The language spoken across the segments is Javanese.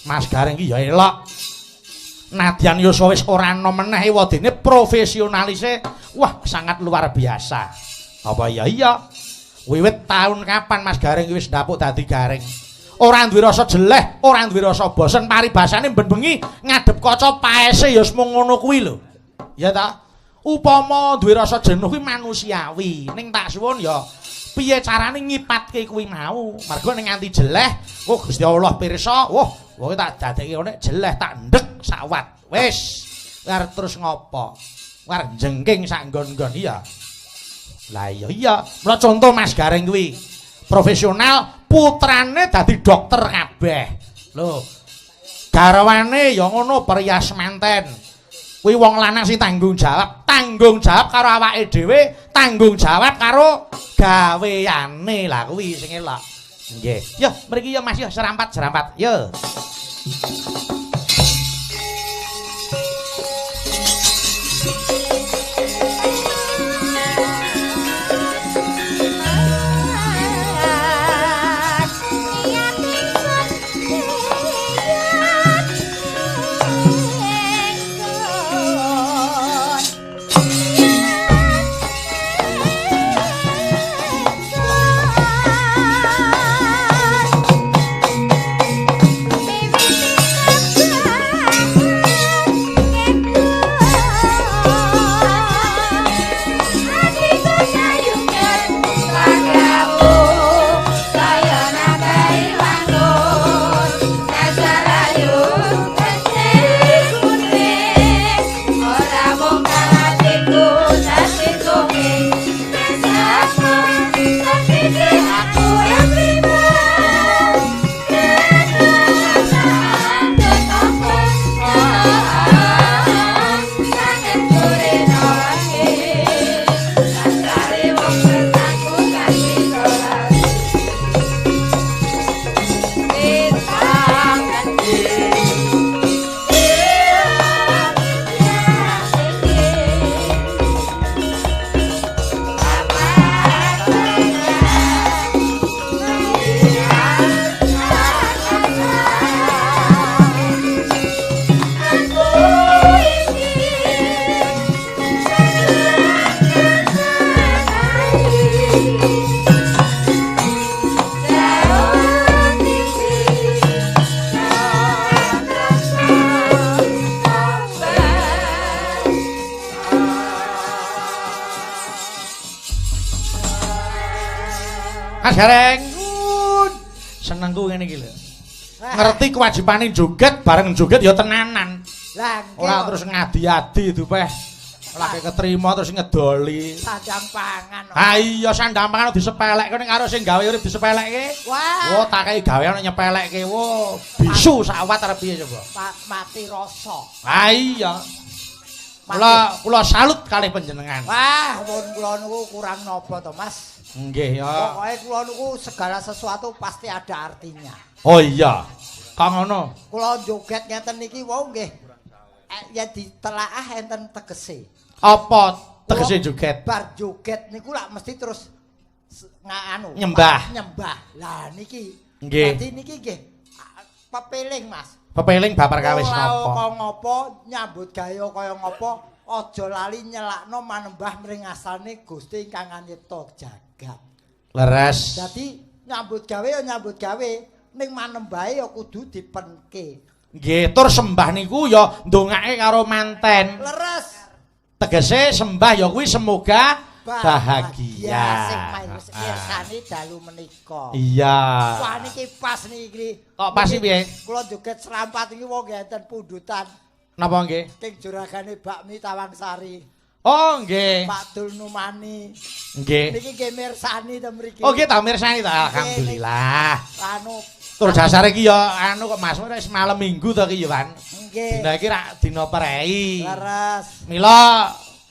Mas Gareng iki ya elok. Nadyan yuswa wis ora ana meneh wadene profesionalise wah sangat luar biasa. Apa ya iya. Wiwit tahun kapan Mas Gareng wis ndapuk dadi gareng. Ora duwe rasa jeleh, ora duwe rasa bosen, paribasane ben bengi ngadhep kaca paese ya mung ngono kuwi lho. Ya ta? Upama duwe rasa jenuh kuwi manusiawi. Ning tak suwun ya piye carane ngipatke kuwi mau. Mergo ning nganti jeleh, oh Gusti Allah pirsa, wah pokoke tak dadekke ngene jeleh tak ndek sawat. Wis, arep terus ngopo? Arep jengking sak nggon-nggon iya. Lah iya iya, mula contoh Mas Gareng kuwi profesional, putrane dadi dokter kabeh. Lho. Garwane ya ngono perias manten. Kuwi wong lanang sing tanggung jawab karo awake dhewe, tanggung jawab karo gaweane. Lah kuwi sing elok. Nggih. Yo mriki yo Mas yo serampat-serampat. Yo. Mas Gareng. Senengku ngene iki lho. Ngerti kewajibane joget, bareng joget ya tenanan. Lah nggih. Ora terus ngadi-adi dupeh. Lagi ketrima terus ngedoli. Sandang pangan. Ha iya sandang pangan disepelekke ning karo sing gawe urip disepelekke. Wah. Wo tak kei gawean nyepelekke. Wo bisu sawat arep piye coba. Mati rasa. Ha iya. Kula salut kalih panjenengan. Wah, pun kula niku kurang napa to, Mas? Nggih ya. Pokoke kula niku segala sesuatu pasti ada artinya. Oh iya. Kok ngono? Kula joget ngeten niki wau nggih. Yen ditelaah enten tegese. Apa tegese joget? Bar joget niku lak mesti terus nganu nyembah. Nyembah. Lah niki. Nggih. Dadi niki nggih pepeling, Mas. Pepeling babar kawis napa? Kaya ngopo nyambut gawe kaya ngopo aja lali nyelakno manembah mring asane Gusti ingkang anyipta jagat. Leres. Dadi nyambut gawe ya nyambut gawe, ning manembahe ya kudu dipenke. Nggih, tur sembah niku ya ndongake karo manten. Leres. Tegese sembah ya kuwi semoga bahagia. Sing mirsani dalu menika. Iya. Wah niki pas niki. Kok pas iki piye? Kula joget serampat iki wong enten pundutan. Napa nggih? King juragane bakmi Tawangsari. Oh nggih. Pak Dul Numani. Nggih. Niki nggih mirsani to mriki. Oh nggih ta mirsani ta alhamdulillah. Anu tur jasare iki ya anu kok Mas wis malam Minggu to iki ya Wan. Nggih. Dina iki rak dina prei. Leres. Mila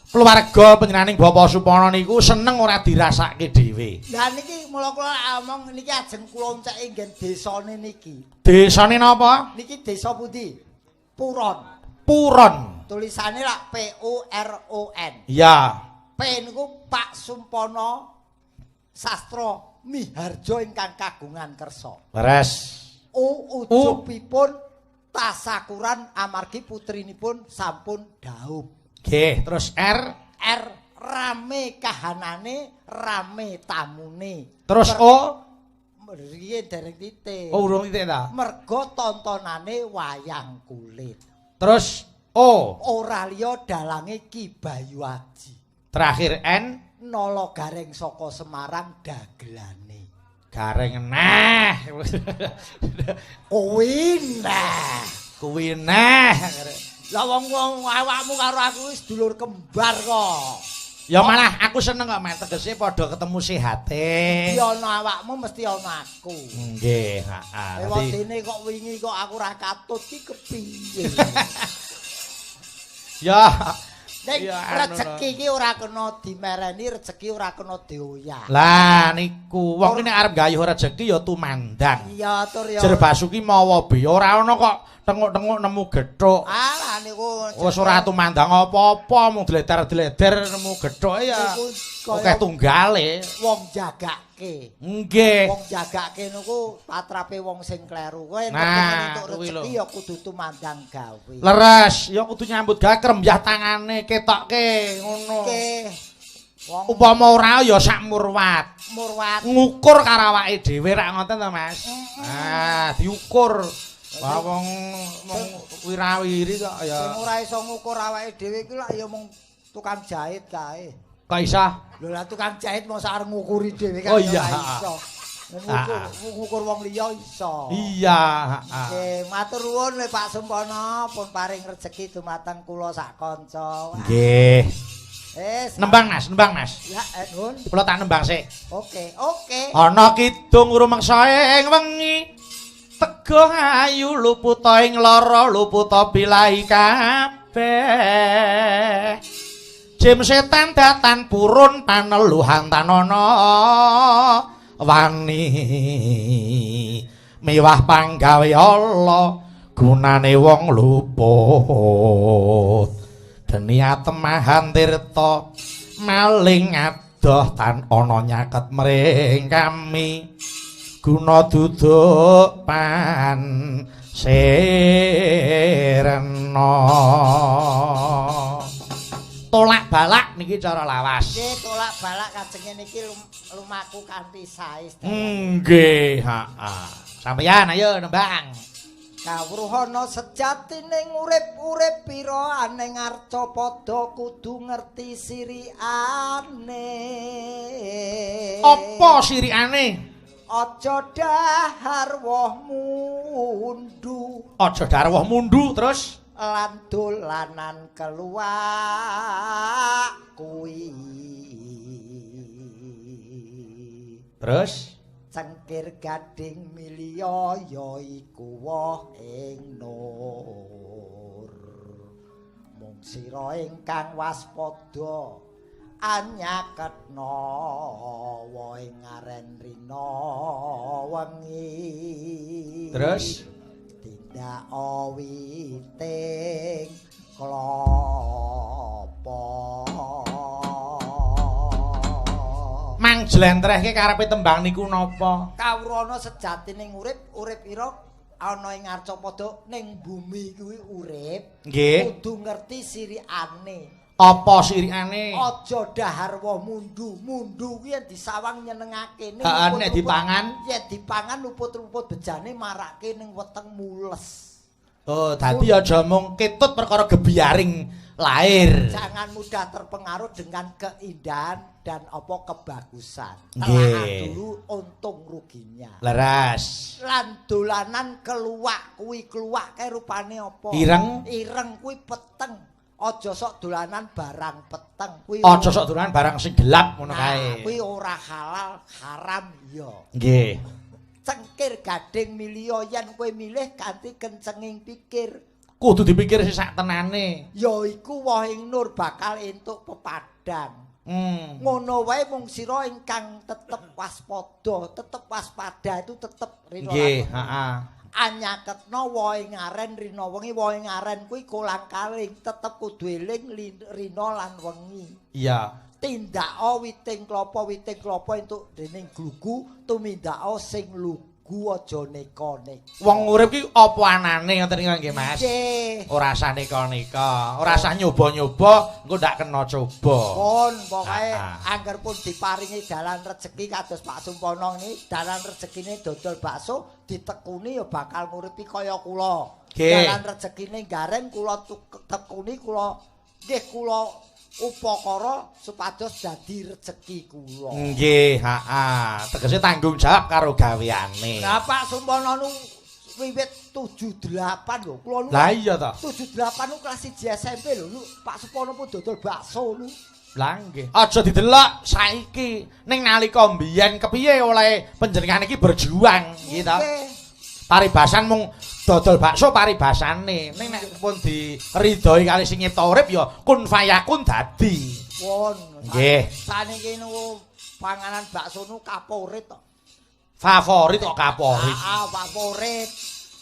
keluarga panjenenganing Bapak Supono niku seneng ora dirasake dhewe. Lah niki mula kula omong niki ajeng kula onceki nggen desane niki. Desane napa? Niki desa pundi? Puron. Puron. Tulisane lak P U R O N. Iya. P niku Pak Sumpono Sastra Miharjo ingkang kagungan kersa. Leres. U ujubipun Tasakuran amargi putrinipun sampun dhaup. Nggih, terus R. R rame kahanane, rame tamune. Terus O. Riyen dereng titik. Oh, urung titik ta. Mergo tontonane wayang kulit. Terus O. Ora liya dalange Ki Bayu Aji. Terakhir N. Nala Gareng saka Semarang dagelane. Gareng neh. Kuwi neh. Kuwi neh. Lah wong-wong awakmu karo aku wis dulur kembar kok. Ya malah aku seneng kok, Mas, tegese padha ketemu sehate. Mesti ana awakmu mesti ana aku. Nggih, heeh. Wadene kok wingi kok aku ora katut ki kepiye? Ya. Nek rejeki iki ora kena dimereni, rejeki ora kena dioyak. Lah niku wong nek arep gayuh rejeki ya tumandang. Iya, tur ya. Jer Basuki mawa biya ora ana kok tenguk-tenguk nemu gethuk. Alah niku wis ora tumandang apa-apa, mung dleder-dleder nemu gethuk ya. Akeh tunggale. Wong jagake. Nggih. Wong jagake niku patrape wong sing kleru. Kowe nek entuk rejeki ya kudu tumandang gawe. Leres, ya kudu nyambut gawe krembyah tangane ketokke ngono. Nggih. Wong upama ora ya sak murwat. Murwat. Ngukur karo awake dhewe rak ngoten to, Mas. Ah, diukur. Wah wong wirawiri kok ya. Sing ora iso ngukur awake dhewe iku lak ya mung tukang jahit kae. Kok iso? Lho lah tukang jahit mosok arep ngukuri dhewe kan ora iso. Ngukur wong liya iso. Iya, heeh. Nggih, matur nuwun le Pak Sumpana pun paring rejeki dumateng kula sak kanca. Nggih. Nembang Mas, nembang Mas. Ya, nuwun. Kula tak nembang sik. Oke, oke. Ana kidung rumeksa ing wengi. Teguh ayu luputa ing lara luputa bilahi kabeh. Jim setan datan purun paneluhan tanana wani. Miwah panggawe Allah gunane wong luput. Deni atemahan tirta maling adoh tan ana nyaket mring kami. Guna duduk pan sirena. Tolak balak niki cara lawas. Nggih, tolak balak kajenge niki lumaku kanthi sae. Nggih, heeh. Sampeyan ayo nembang. Kawruhana sejatine urip-urip pira ane ngarca padha kudu ngerti sirikane. Apa sirikane? Aja dahar woh mundu. Aja dahar woh mundu terus lan dolanan keluak kuwi. Terus cengkir gading milya ya iku woh ing nur. Mung sira ingkang waspada anyaketna wohe ngaren rina wengi. Terus tindak witing klapa. Mang jlentrehke karepe tembang niku napa? Kawrana sejatine urip, urip ira ana ing arcapada ning bumi kuwi urip. Nggih. Kudu ngerti sirikane. Apa sirikane? Aja dahar woh mundu. Mundu kuwi yen disawang nyenengake. Heeh, nek dipangan, yen dipangan luput-luput bejane marake ning weteng mules. Oh, dadi aja mung ketut perkara gebiaring lahir. Jangan mudah terpengaruh dengan keindahan dan apa kebagusan. Telaah dulu untung ruginya. Leres. Lan dolanan keluwak kuwi, keluwak kae rupane apa? Ireng. Ireng kuwi peteng. Aja sok dolanan barang peteng kuwi. Aja sok dolanan barang sing gelap ngono kae. Kuwi ora halal, haram ya. Nggih. Cengkir gading milya yen kowe milih kanthi kencenging pikir. Kudu dipikir sing sak tenane. Ya iku wohing nur bakal entuk pepadang. Ngono wae mung sira ingkang tetep waspada, tetep waspada itu tetep rina. Nggih, heeh. Anyaketna wohe ngaren rina wengi, wohe ngaren kuwi kolang-kaling, tetep kudu eling rina lan wengi. Iya. Tindaka witing klapa entuk dening glugu, tumindaka sing lugu. lugu, aja neka-neka. Wong urip ki apa anane ngoten niku nggih Mas? Nggih. Ora usah neka-neka, ora usah nyoba-nyoba, engko ndak kena coba. Pun pokoke angger pun diparingi dalan rejeki kados Pak Sumpono niki, dalan rezekine dodol bakso ditekuni ya bakal nguripi kaya kula. Dalan rezekine gareng kula tekuni, kula nggih kula upakara supados dadi rejeki kula. Nggih, heeh. Tegese tanggung jawab karo gaweane. Lah Pak Sumpono nu wiwit 78 lho. Kula nu. Lah iya ta. 78 nu kelas 1 SMP lho. Pak Sumpono pun dodol bakso nu. Lah nggih. Aja didelok saiki, ning nalika mbiyen kepiye oleh panjenengan iki berjuang nggih ta. Paribasan mung dodol bakso paribasane, ning nek pun diridhoi kali sing nyipta urip ya kun fayakun dadi. Pun. Nggih. Saniki niku panganan bakso nu kaporit to. Favorit kok kaporit. Heeh, favorit.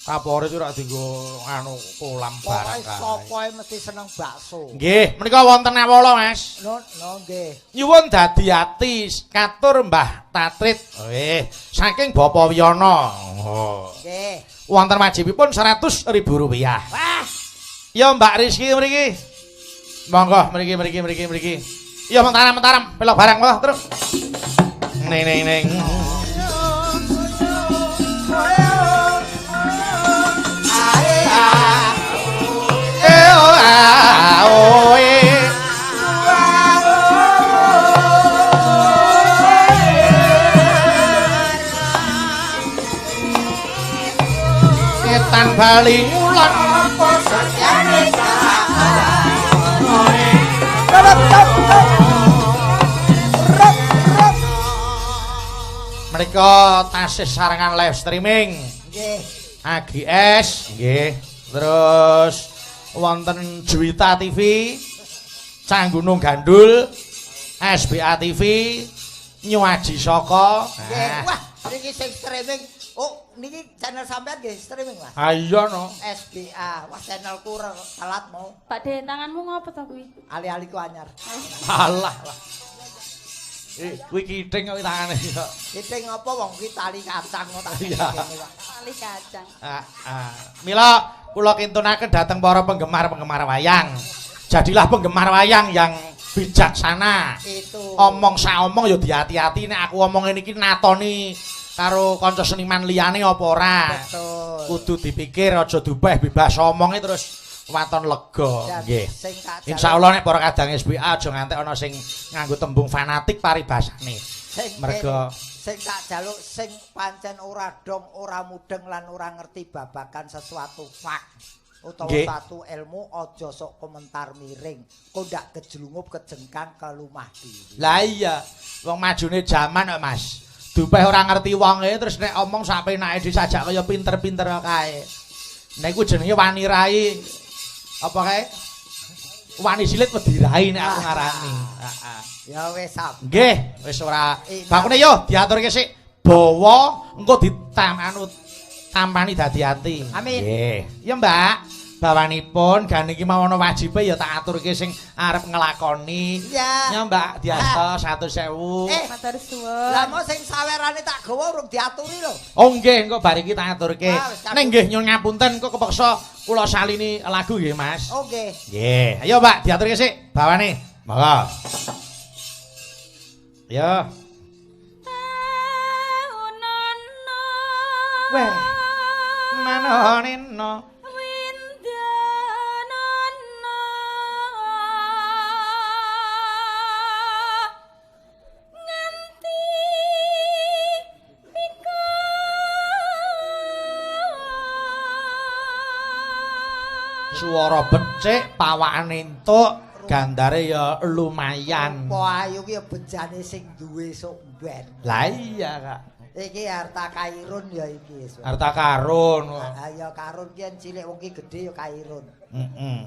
Kaporit ora dienggo anu kolam barang kae. Pokoke mesti seneng bakso. Nggih, menika wonten awala, Mas. No, no nggih. Nyuwun dadi ati katur Mbah Tatrit. Nggih, saking Bapak Wiyono. Oh. Nggih. Wonten wajibipun Rp100.000. Wah. Ya Mbak Rizky mriki. Monggo mriki mriki mriki mriki. Ya mentaram-mentaram pelok barang monggo terus. Ning ning ning. Etan bali ngulon apa setyane mereka tasih sarengan live streaming. Nggih. AGS nggih. Terus wonten Juwita TV, Canggunung Gandul, SBA TV, New Aji Saka. Nggih. Wah, niki sing streaming. Oh, niki channel sampean nggih streaming, Mas. Ha iya no. SBA. Wah, channelku telat mau. Pak De, tanganmu ngopo to kuwi? Ali-aliku anyar. Alah lah. Kuwi kiting kok tangane kok. Kiting apa wong kuwi tali kacang kok tak kene kok. Tali kacang. Heeh. Mila kula kintunaken dhateng para penggemar-penggemar wayang. Jadilah penggemar wayang yang bijaksana. Itu. Omong saomong ya diati-ati nek aku omong ngene iki natoni karo kanca seniman liyane apa ora. Betul. Kudu dipikir aja dubeh bebas omonge terus waton lega. Nggih. Insyaallah nek para kadang SBA aja ngantek ana sing nganggo tembung fanatik paribasane. Merga sing tak jaluk sing pancen ora dong, ora mudeng lan ora ngerti babagan sesuatu fak utawa satu ilmu aja sok komentar miring. Kok ndak kejlungup kejengkang ke lumah diri. Lah iya, wong majune jaman kok Mas. Dupeh ora ngerti wonge terus nek omong sak penake disajak kaya pinter-pinter kae. Nek iku jenenge wani rai apa kae? Wani silit wedi rai nek aku ngarani. Heeh. Ya wis sap. Nggih, wis ora. Bakune yo diaturke sik bawa engko ditam anu tampani dadi ati. Amin. Nggih. Ya Mbak, bawanipun gan iki mau ana wajibe ya tak aturke sing arep nglakoni. Iya. Ya Mbak, diasta 100.000. Matur suwun. Lah mau sing sawerane tak gawa urung diaturi lho. Oh nggih, engko bar iki tak aturke. Ning nggih nyuwun ngapunten kok kepeksa kula salini lagu nggih Mas. Oh nggih. Nggih. Ayo Mbak, diaturke sik bawane. Monggo. Ya. Weh. Manonino. Suara becik, pawakan entuk, gandare ya lumayan. Rupa ayu ki ya bejane sing duwe sok ben. Lah iya, Kak. Iki harta kairun ya iki. Harta karun. Ha ya karun ki yen cilik wong ki gedhe ya kairun. Heeh.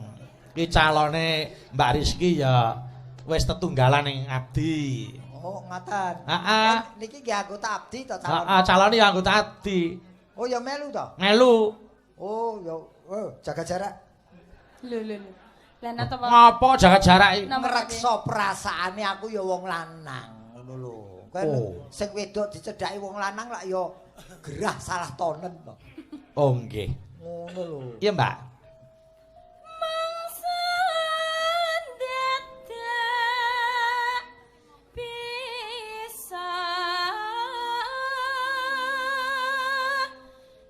Ki calone Mbak Rizky ya wis tetunggalan ning abdi. Oh, ngoten. Heeh. Niki nggih anggota abdi to calon? Heeh, calone ya anggota abdi. Oh ya melu to? Melu. Oh ya, oh, jaga jarak. Lho lho lho. Lah napa ngopo jaga jarak iki? Ngreksa perasaane aku ya wong lanang ngono lho. Kan sing wedok dicedhaki wong lanang lak ya Gerah salah tonen to. Oh nggih. Ngono lho. Iya, Mbak. Mangsa dadak bisa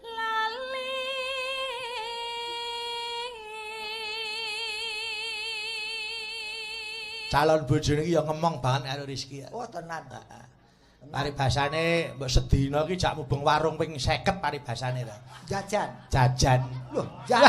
lali. Calon bojone iki ya ngemong banget karo Rizky. Oh tenan. Heeh. Paribasane mbok sedina iki jak mubeng warung ping 50 paribasane ta. Jajan. Jajan. Loh, jajan.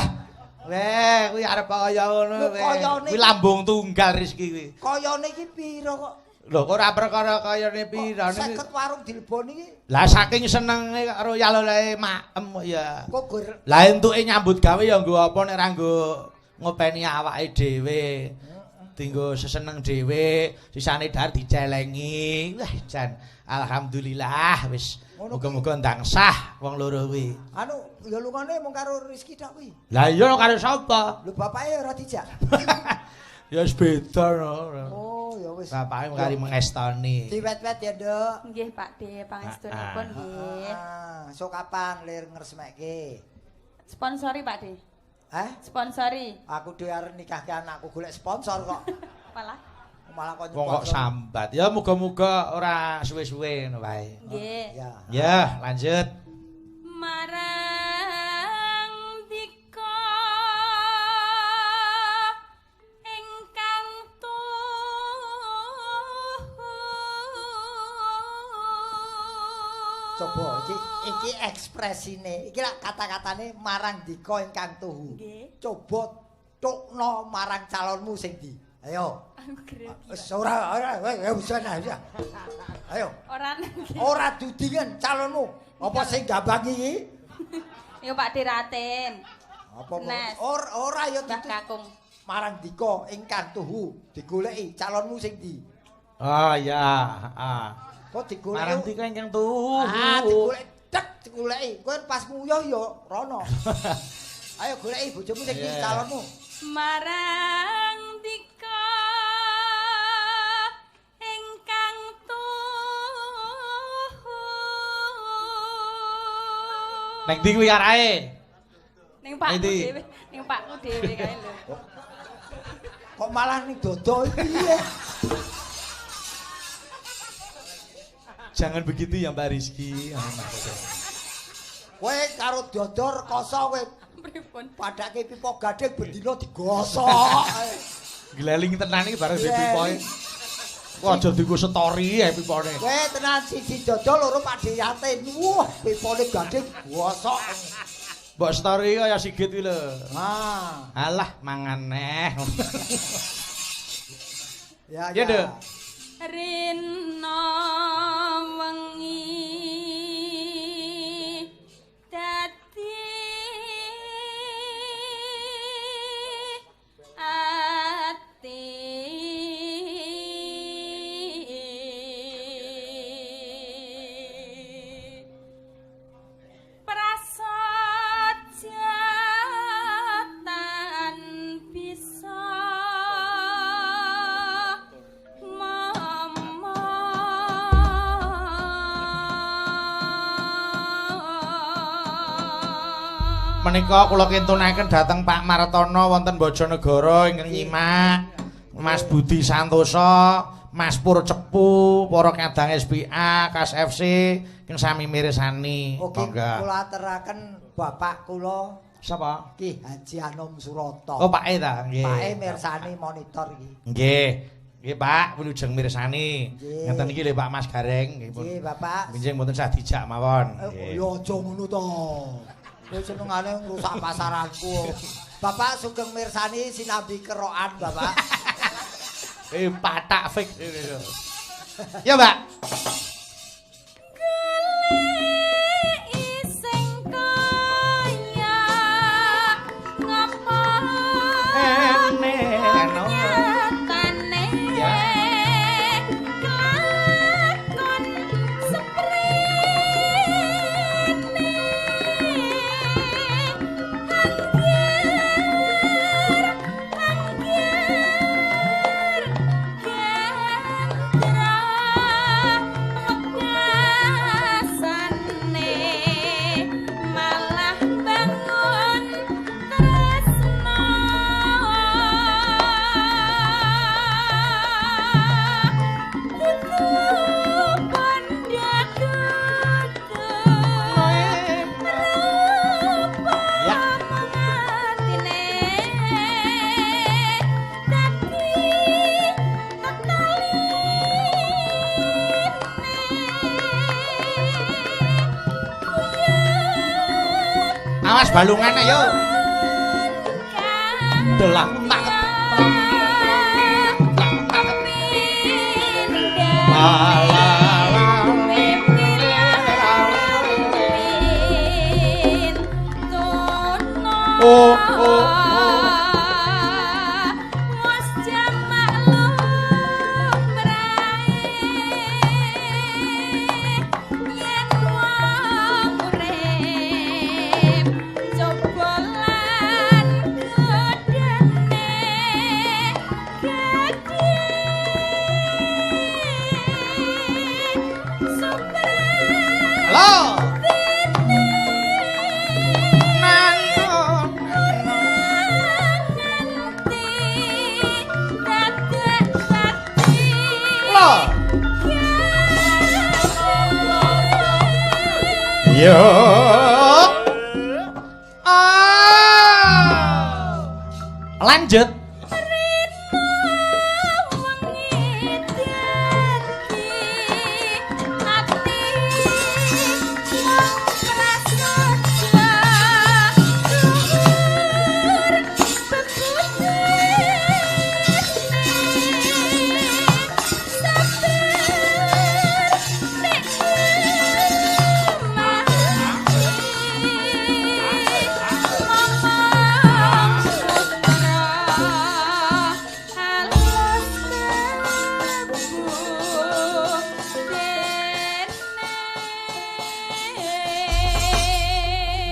Weh, kuwi arep kaya ngono kuwi. Kuwi lambung tunggal Rizky kuwi. Kayane iki pira kok? Lho, kok ora perkara kayane pira niku. 50 warung dileboni iki. Lah saking senenge karo yalolae maem kok ya. Kok gur. Lah entuke nyambut gawe ya nggo apa nek ora nggo ngopeni awake dhewe. Dinggo seseneng dhewe, sisane dhahar dicelengi. Wah, jan alhamdulillah wis muga-muga ndang sah wong loro kuwi. Anu, ya lungane mung karo Rizky tok kuwi. Lah iya karo sapa? Lho bapake ora dijak. Ya wis beda no. Oh, ya wis. Bapake mung kari mengestoni. Diwet-wet ya, Nduk. Nggih, Pak De, pangestunipun nggih. Heeh. Sok kapan lir ngresmekke? Sponsori, Pak De. Hah? Sponsori. Aku dhewe arep nikahke anakku golek sponsor kok. Apalah. Malah kok wong kok sambat. Ya muga-muga ora suwe-suwe ngono wae. Nggih. Ya. Ya, lanjut. Marang dika ingkang tuhu. Coba iki ekspresine. Iki lak kata-katane marang dika ingkang tuhu. Nggih. Coba tukno marang calonmu sing ndi. Ayo. Aku grogi. Wis ora ora wis ana. Ayo. Ora ora dudingen calonmu. Apa sing gambangi iki? Ya Pak Diraten. Apa ora ora ya Mbah Kakung. Marang dika ingkang tuhu digoleki calonmu sing ndi? Oh iya, heeh. Kok digoleki? Marang dika ingkang tuhu. Ah, digoleki tek digoleki. Kowe pas nguyuh ya rono. Ayo goleki bojomu sing ndi calonmu. Marang dika ingkang tuhu. Neng ndi kuwi arahe? Ning pakku dhewe, ning pakku dhewe kae lho. Kok malah ning dodo iki piye? Jangan begitu ya Mbak Rizky. Kowe karo dodo rekoso kowe. Pripun? Padake pipa gading bendina digosok. Gleling tenan iki bareng di pipoe. Kok aja dienggo story ae pipone. Kowe tenan siji dodo loro Pak Yatin. Wah, pipone gading gosok. Mbok story kaya Sigit kuwi lho. Ah. Alah mangan neh. Ya ya. Ya. Rina wengi dadi ati prasaja tan bisa Menika kula kintunaken dhateng Pak Martono wonten Bojonegoro ingkang nyimak Mas Budi Santoso, Mas Pur Cepu, para kadang SBA, Kas FC ingkang sami mirsani. Oke, kula aturaken bapak kula sapa? Ki Haji Anom Suroto. Oh, Pake ta? Nggih. Pake mirsani monitor iki. Nggih. Nggih, Pak, wilujeng mirsani. Ngeten iki lho Pak Mas Gareng nggih pun. Nggih, Bapak. Benjing mboten sah dijak mawon. Ya aja ngono to. Kowe senengane ngrusak pasaranku. Bapak sugeng mirsani sinambi kerokan, Bapak. Patak fix. Ya, Mbak. Goleki sing kaya ngapa nyatane kelakon seprene angger angger gendra Mas Balungan ayo. Delah tak la la. Oh oh oh. Yo. Ah. Lanjut.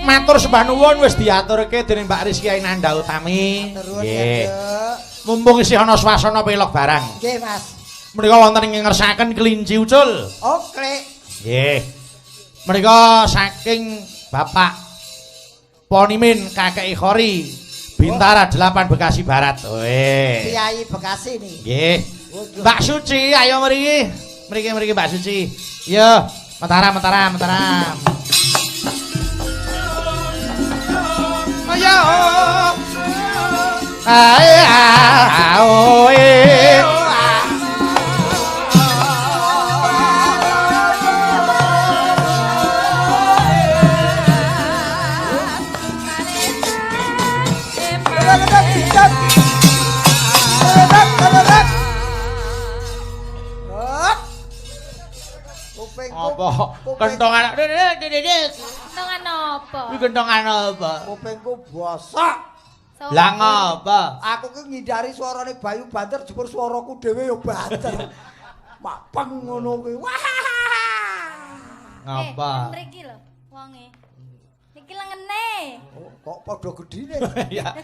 Matur sembah nuwun wis diaturke dening Mbak Rizky Ainanda Utami. Nggih. Mumpung isih ana swasana pelog barang. Nggih, Mas. Menika wonten ing ngersakaken kelinci ucul. Oh, klik. Nggih. Menika saking Bapak Ponimin Kakek Khori Bintara 8 Bekasi Barat. Weh. Kiai Bekasi nih. Nggih. Mbak Suci ayo mriki. Mriki mriki Mbak Suci. Yo, Mataram Mataram Mataram. Ayo. Ae a o e. Apa? Kentongan. Kentongan apa? Kuwi kentongan apa? Kupingku bosok. Lah ngapa? Aku ki ngindari suarane Bayu banter jebul suaraku dhewe ya banter. Mapeng ngono kuwi. Wah. Ngapa? Mriki lho wonge. Niki lengene. Oh, kok padha gedhine. Ya.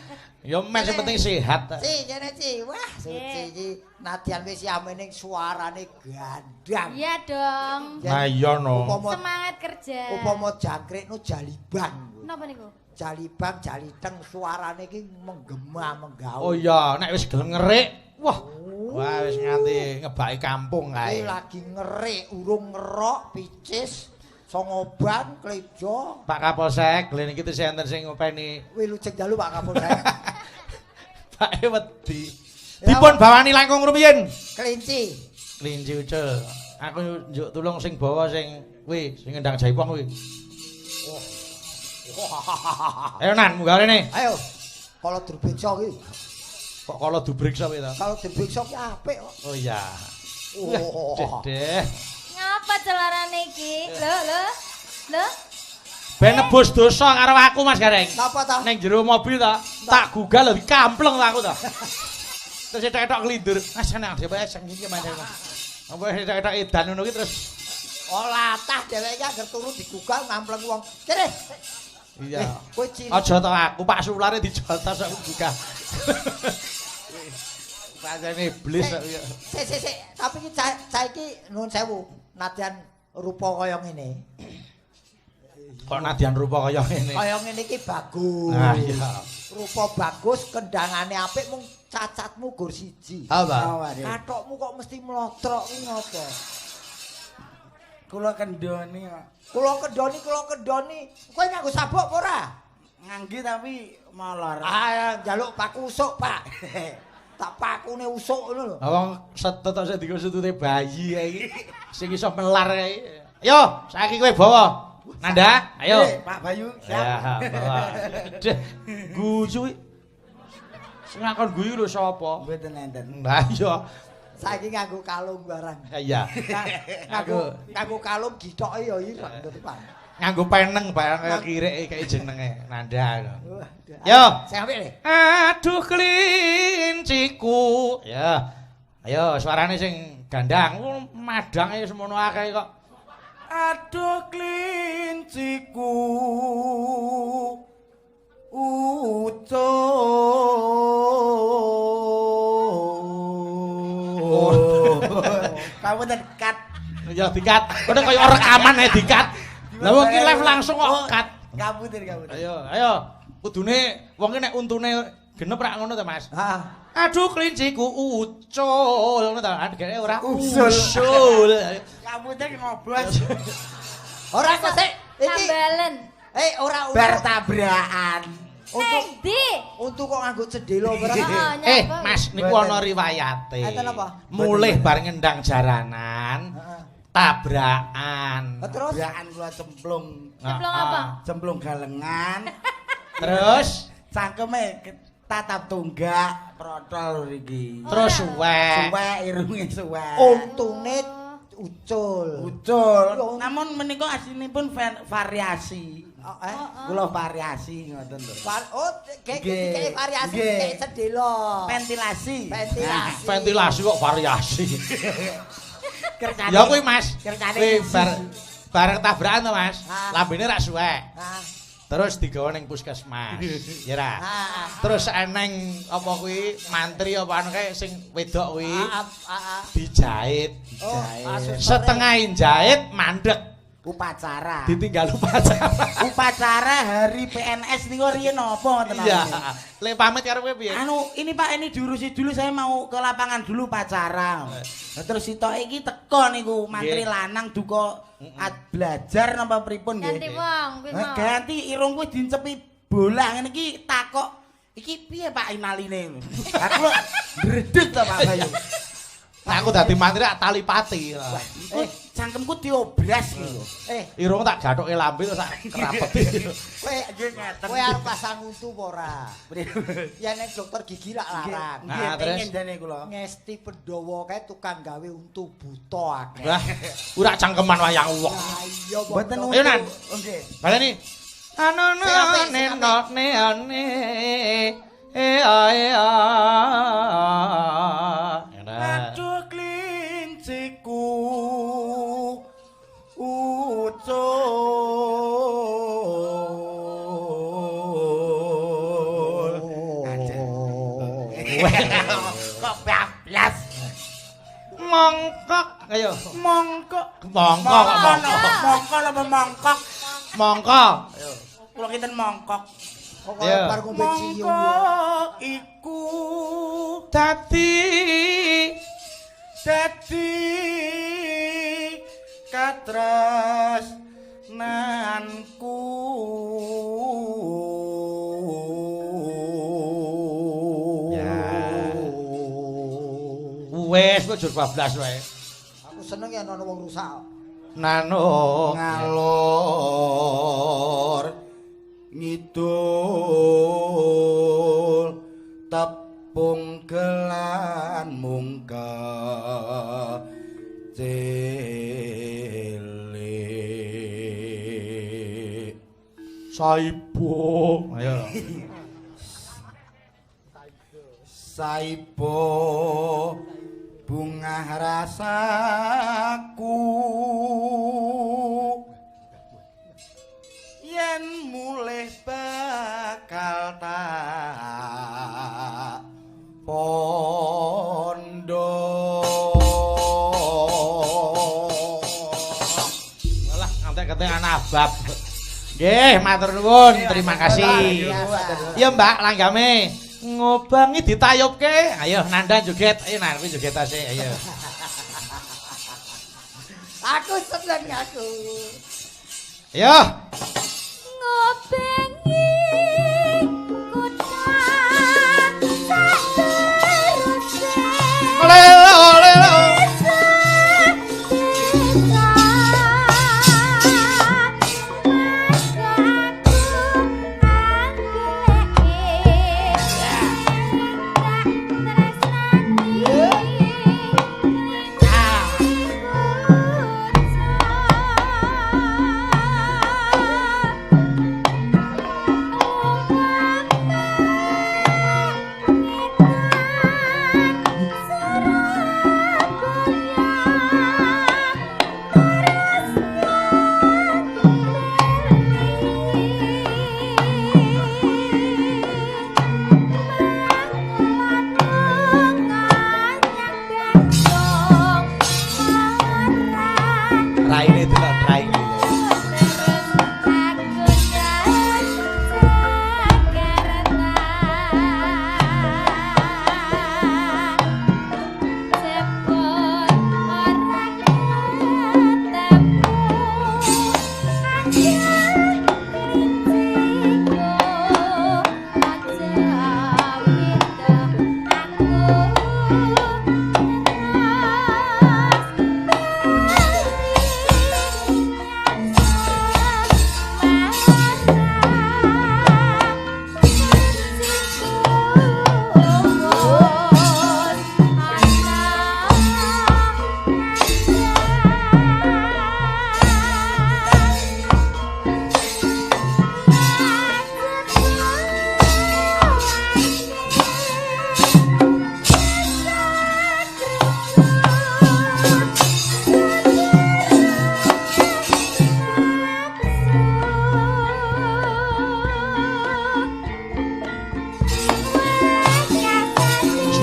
Ya men sing penting sehat. Ci, kene Ci. Wah, Suci iki nadyan wis yamening suarane gandang. Iya dong. Nah iya no. Semangat kerja. Upama jangkrik no jaliban. Napa niku? Jaliban, jaliteng suarane iki menggema, menggaul. Oh iya, nek wis gelem ngerik, wah. Wah wis nganti ngebaki kampung kae. Iki lagi ngerik, urung ngerok, picis, songoban, klejo. Pak Kapolsek, lha niki tesih enten sing ngopeni. Wilujeng dalu Pak Kapolsek. Pake wedi. Dipun bawani langkung rumiyin. Kelinci. Kelinci ucul. Aku njuk tulung sing bawa sing kuwi, sing ngendang jaipong kuwi. Ayo Nan, munggah rene. Ayo. Kala durbeksa kuwi. Kok kala dubriksa piye to? Kala durbeksa ki apik kok. Oh iya. Oh. Deh. Ngapa celarane iki? Lho, lho. Lho. Ben nebus dosa karo aku Mas Gareng. Napa ta? Ning jero mobil ta, tak gugal lho dikampleng aku ta. Terus etok-etok nglindur. Mas seneng dhewe sing iki Mas. Apa etok-etok edan ngono ki terus oh latah dheweke iki anggere turu digugal ngampleng wong. Kene. Iya. Kowe cilik. Aja to aku Pak Sulare dijotos aku gugah. Pancene iblis kok. Sik sik sik, tapi iki cah iki nuwun sewu, nadyan rupa kaya ngene. Kok nadyan rupa kaya ngene? Kaya ngene iki bagus. Ah iya. Rupa bagus, kendangane apik mung cacatmu gur siji. Apa? Kathokmu kok mesti mlotrok kuwi ngopo? Kula kendhoni kok. Kula kendhoni, kula kendhoni. Kowe nganggo sabuk apa ora? Ngangge tapi molor. Ah, njaluk paku usuk, Pak. Tak pakune usuk ngono lho. Lah wong setut tok sing dienggo setute bayi kae iki. Sing iso melar kae. Yo, saiki kowe bawa. Nanda, ayo. Pak Bayu, siap. Ya, bawa. Deh, guyu. Sing ngakon guyu lho sapa? Mboten enten. Lah iya. Saiki nganggo kalung barang. Iya. Nganggo kalung githoke ya ireng to, Pak. Nganggo peneng barang kaya kirek kaya jenenge Nanda. Yo. Sing apik le. Aduh klinciku. Ya. Ayo suarane sing gandang. Madange semono akeh kok. Aduh klinciku ucul. Kamu kat. Ya dikat. Kene kaya rekaman ae dikat. Lah wong iki live langsung kok kat. Kamu kamu. Ayo, ayo. Kudune wong ki nek untune genep rak ngono to, Mas. Heeh. Aduh klinciku ucul ngono ta. Gene ora usul. Kamu teh ngobos. Ora kok sik iki tambalen. Ora bar tabrakan. Untu kok nganggo cendela barang. Mas niku ana riwayate. Enten apa? Mulih bar ngendang jaranan. Tabrakan. Terus tabrakan kula cemplung. Cemplung apa? Cemplung galengan. Terus cangkeme tatap tunggak protol iki. Terus suwek. Suwek irunge suwek. Untune ucul. Ucul. Namun menika aslinipun variasi. Kula variasi ngoten lho. Oh, kayak variasi kayak cendela. Ventilasi. Ventilasi. Ventilasi kok variasi. Ya kuwi Mas. Kuwi bareng tabrakan to Mas. Lambene rak suwek. Terus digawa ning puskesmas. Ya ra. Terus eneng apa kuwi mantri apa anu kae sing wedok kuwi dijahit. Setengah jahit mandek. Upacara. Ditinggal upacara. Upacara hari PNS niku riyen napa ngoten. Iya. Lek pamit karo kowe piye? Anu, ini Pak, ini diurusi dulu, saya mau ke lapangan dulu upacara. Lah terus sitoke iki teko niku mantri lanang duka belajar napa pripun nggih. Ganti wong kuwi mau. Ganti irung kuwi dincepi bola ngene iki takok iki piye Pak inaline. Aku lho ndredeg to Pak Bayu. Aku dadi mantri tak tali pati. Cangkemku diobras iki lho. Irung tak gathuke lambe terus tak kerapeti. Kowe arep pasang untu apa ora? Ya nek dokter gigi lak larang. Nggih, pengen jane kula. Ngesti Pandhawa kae tukang gawe untu buta akeh. Wah, ora cangkeman wayang wong. Lah iya mboten. Ayo Nan. Nggih. Baleni. Anu ne no ne ne e a e a. Aduh klinciku ucul. Kok bablas. Mongkok. Ayo. Mongkok. Mongkok kok mongkok. Mongkok apa mongkok? Mongkok. Ayo. Kula kinten mongkok. Kok kaya bar ngombe cium. Mongkok iku dadi katresnanku. Ya. Wes kok jur 12 wae. Aku seneng yen ana wong rusak. Nano ngalor ngidul tepung gelan mungka cilik saibo. Ayo. Saibo bungah rasaku yen mulih bakal tak pondo. Walah ngantek-ngantek ana bab. Nggih, matur nuwun, terima kasih. Iya, Mbak, langgame ngobangi ditayubke. Ayo Nanda joget, ayo Nan, kuwi joget asik, ayo. Aku seneng aku. Ayo. Ngobengi kutha sak teruse. Lelo lelo.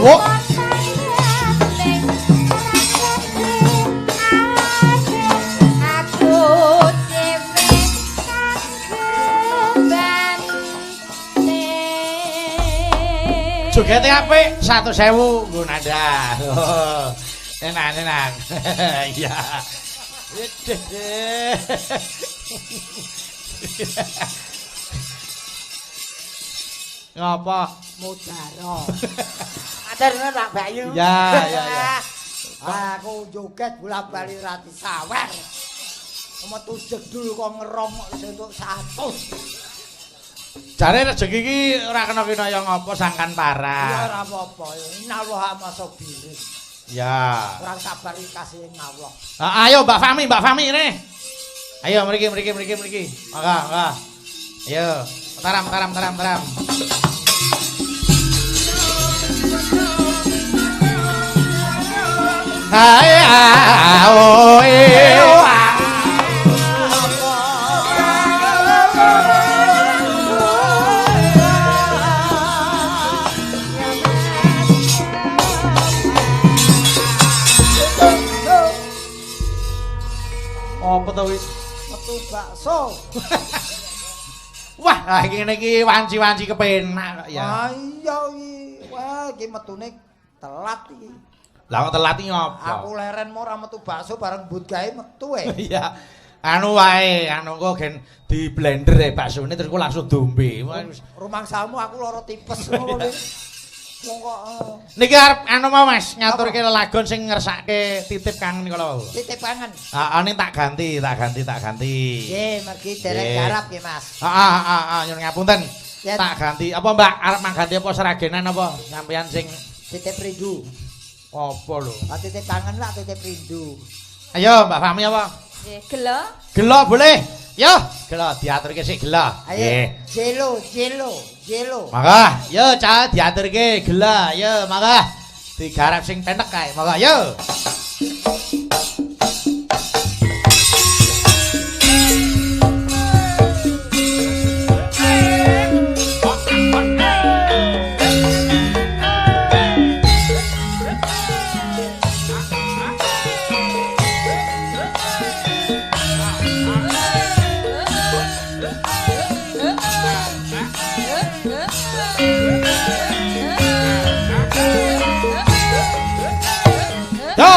Wok. Aku dhewe kang Jogete apik 100.000 nggo nanda. Enak enak. Iya. Ngapa? Mudara. Matur nuwun Pak Bayu. Ya, ya, ya. Aku joget bola-bali ra disawer. Metu jedul kok ngerong kok entuk 100. Jare rejeki iki ora kena kinaya ngapa sangkan Ya parah. ora apa-apa. Innallaha masabirin. Ya. Kurang sabar iki kasih Allah. Ah, ayo Mbak Fami, Mbak Fami ini. Ayo mriki mriki mriki mriki. Mangga, mangga. Ayo, taram taram taram taram. Hai ah oh eh. Apa to wis? Metu bakso. Wah, lah iki ngene iki wanci-wanci kepenak kok ya. Ah iya iki. Wah, iki metune telat iki. Lah kok telat iki ngopo? Aku leren mau ora metu bakso bareng mbut gawe metu e. Iya. Anu wae, anu engko gen di blender e baksone terus ku langsung dombe. Wah, wis. Rumangsamu aku lara tipes ngono kuwi. Wong kok Niki arep anu mau Mas, ngaturke lelagon sing ngersake titip kangen kala wau. titip kangen. Heeh, ning tak ganti, tak ganti, tak ganti. Nggih, mergi derek Nggih. garap nggih, Mas. Heeh, heeh, heeh, nyuwun ngapunten. Yen Tak ganti. Apa Mbak arep mangganti apa seragenan apa sampeyan sing titip rindu. apa lho? Ah titip kangen lah titip rindu. Ayo Mbak Fahmi apa? Nggih, gelo. Gelo boleh. Yo, gelo diaturke sik gelo. Ayo, jelo, jelo, jelo. Mangga, yo cah diaturke gelo, yo mangga. Digarap sing penek kae, mangga yo. Yo.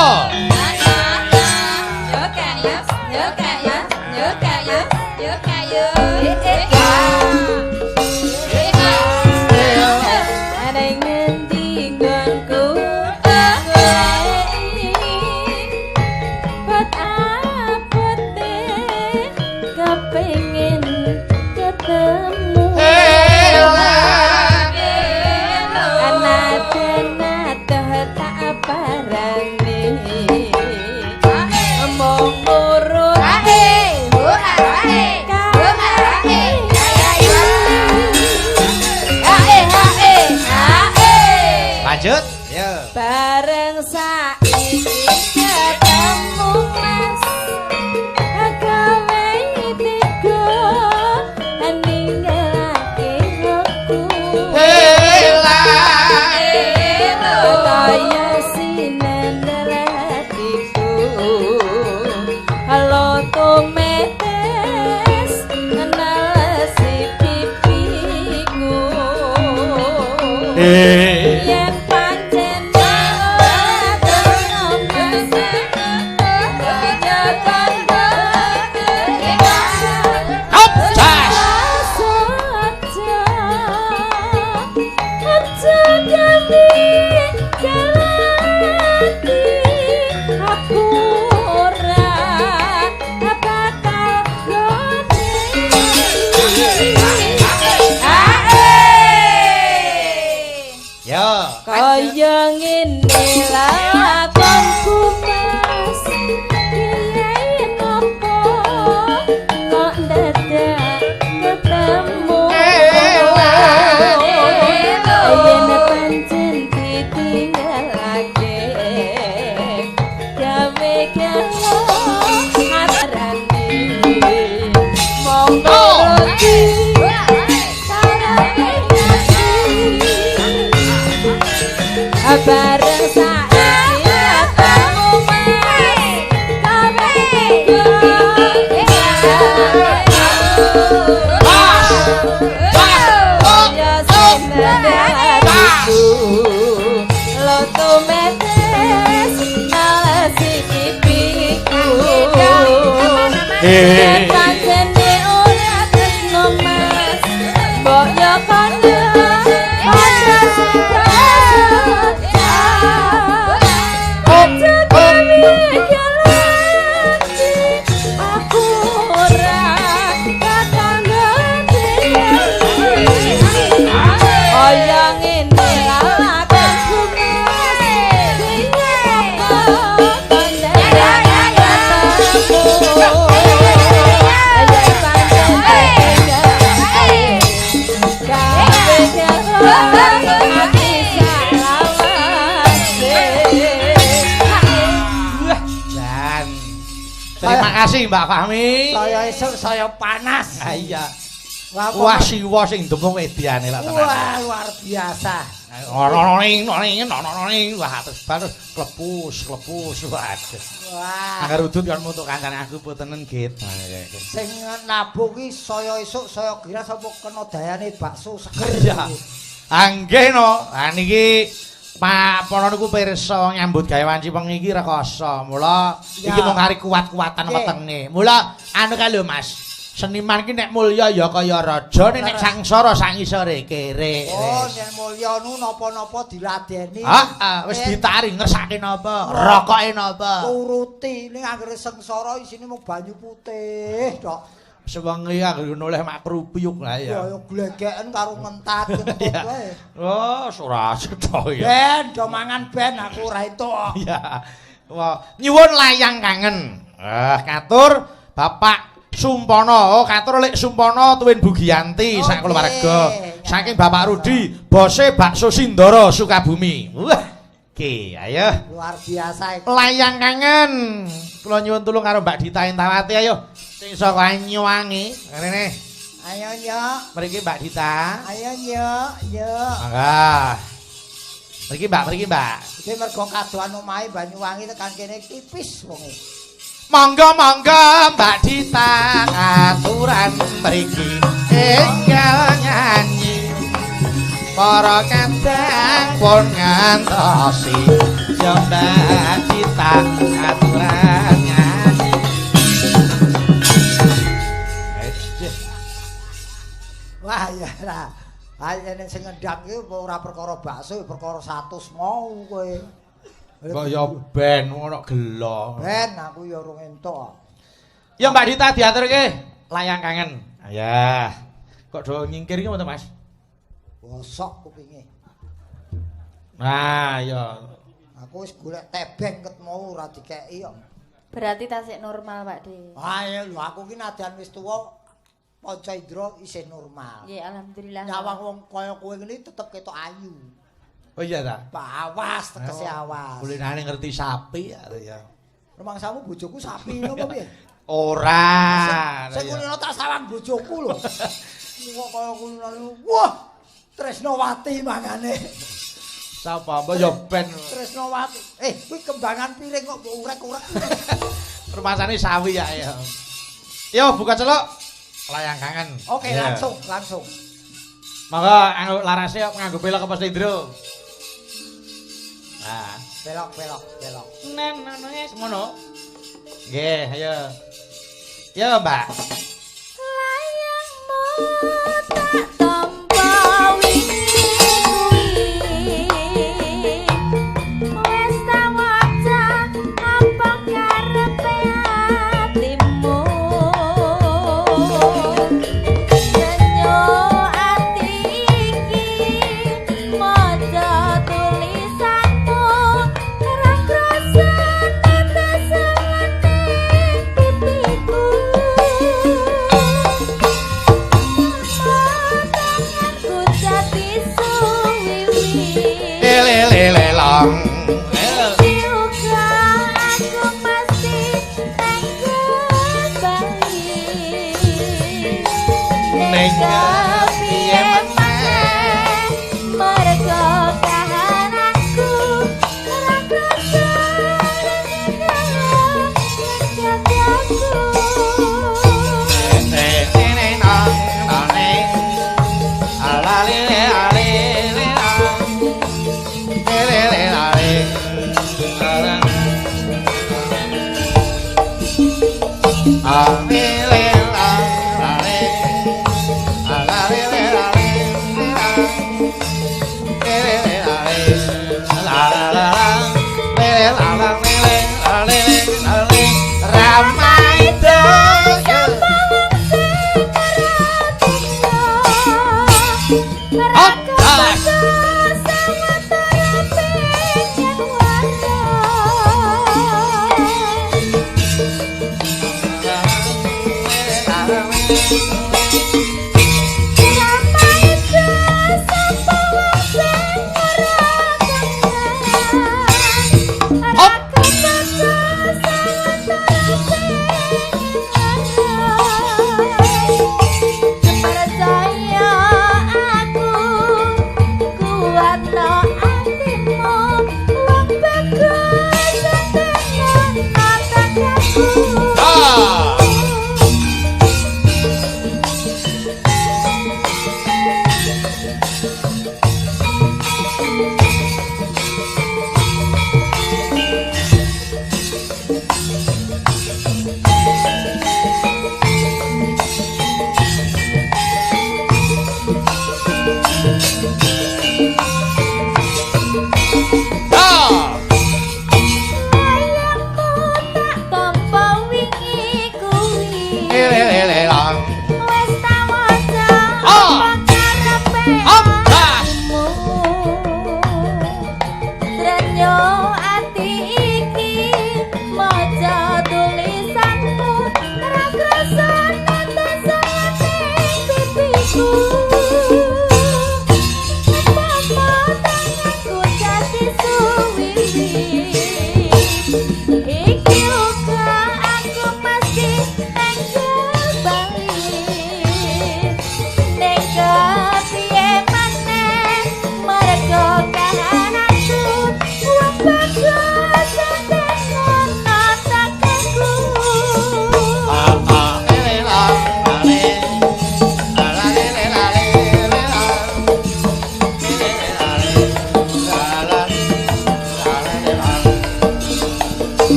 Lanjut. Yo. Bareng saiki ketemu Mas, gawe tiga ninggalake aku. Kaya sinendel hatiku, halo tometes nalesi pipiku. Yen pancen Hop, jas. Yo. Kaya ngene lakonku Mas, kiye nopo kok dadak ketemu. Yen pancen ditinggalake gawe gelo atarane monggo roti. pipiku loto metes nalesi pipiku pancene ora tresno Mas mbok yo kono ana sing aku ora kaya ngene lakonku Mas Jan. Terima kasih Mbak Fahmi. Saya esuk saya panas. Ah, iya. Wah siwa sing demung ediane lah tenan. Wah luar biasa. Ono ning ning ono ning wah terus terus klepus klepus waduh. Wah. Angger udut kon mutuk kancane aku potenen git. Sing nabuh ki saya esuk saya kira sapa kena dayane bakso seger. Iya. Nggih no. Ha niki Pak Pono niku pirsa nyambut gawe wanci wengi iki rekoso. Mula iki mung kari kuat-kuatan wetenge. Mula anu kae lho Mas. Seniman ki nek mulya ya kaya raja, nek sangsara sangisore kere. Oh, nek mulya nu napa-napa diladeni. Heeh, wis ditari ngersake napa, rokoke napa. Turuti ning anggere sengsara isine mung banyu putih tok. Sewengi anggere noleh mak krupiyuk lah ya. Ya glegeken karo ngentat kentut wae. Oh, ora cetha ya. Ben, do mangan ben aku ora entuk. Iya. Wah, nyuwun layang kangen. Ah, katur Bapak Sumpono, oh katur Lek Sumpono tuwin Bugianti sak keluarga. Saking Bapak Rudi, bose bakso Sindoro Sukabumi. Wah, ki, ayo. Luar biasa iki. Layang kangen. Kula nyuwun tulung karo Mbak Dita Intawati ayo. Sing saka Banyuwangi. Rene. Ayo nyok. Mriki Mbak Dita. Ayo nyok, nyok. Mangga. Mriki Mbak, mriki Mbak. Iki mergo kadohan omahe Banyuwangi tekan kene tipis wonge. Monggo monggo Mbak Dita aturan mriki enggal nyanyi para kadang pun ngantosi ya Mbak Dita aturan nyanyi. Wah ya lah ayo nek sing ngendang iki ora perkara bakso perkara 100 mau kowe. Kok ya ben ngono gelo. Ben aku ya urung entuk. Ya Mbak Dita diaturke layang kangen. Ya. Kok do nyingkir iki ngono Mas? Bosok kupinge. Nah, ya. Aku wis golek tebeng ket mau ora dikeki kok. Berarti tasik normal, Pak De. Ah ya lho aku ki nadyan wis tuwa panca indra isih normal. Nggih, alhamdulillah. Nyawang wong kaya kowe ngene tetep ketok ayu. Oh iya ta? Awas tegese awas. Kulinane ngerti sapi ya. Rumangsamu bojoku sapi ngono piye? Ora. Sing kulino tak sawang bojoku lho. Kok kaya kulinane. Wah, Tresnawati mangane. Sapa mbok ya ben Tresnawati. Kuwi kembangan piring kok mbok urek-urek. Rumasane sawi ya. Yo buka celuk. Layang kangen. Oke, langsung, langsung. Monggo anggo larase nganggo pelok apa slendro? Nah, pelok pelok pelok. Nen nene semono. Nggih, ayo. Yo, Mbak. Layangmu tak tampa wingi kuwi. Wis tak waca apa karepe atimu. Senyo ati iki maca tulisanmu ora krasa tetesane pipiku. Tanganku jati suwiwi. Lelelelong. Uga aku mesti tengger bali. Ning kepiye meneh mergo kahananku ora krasa aku.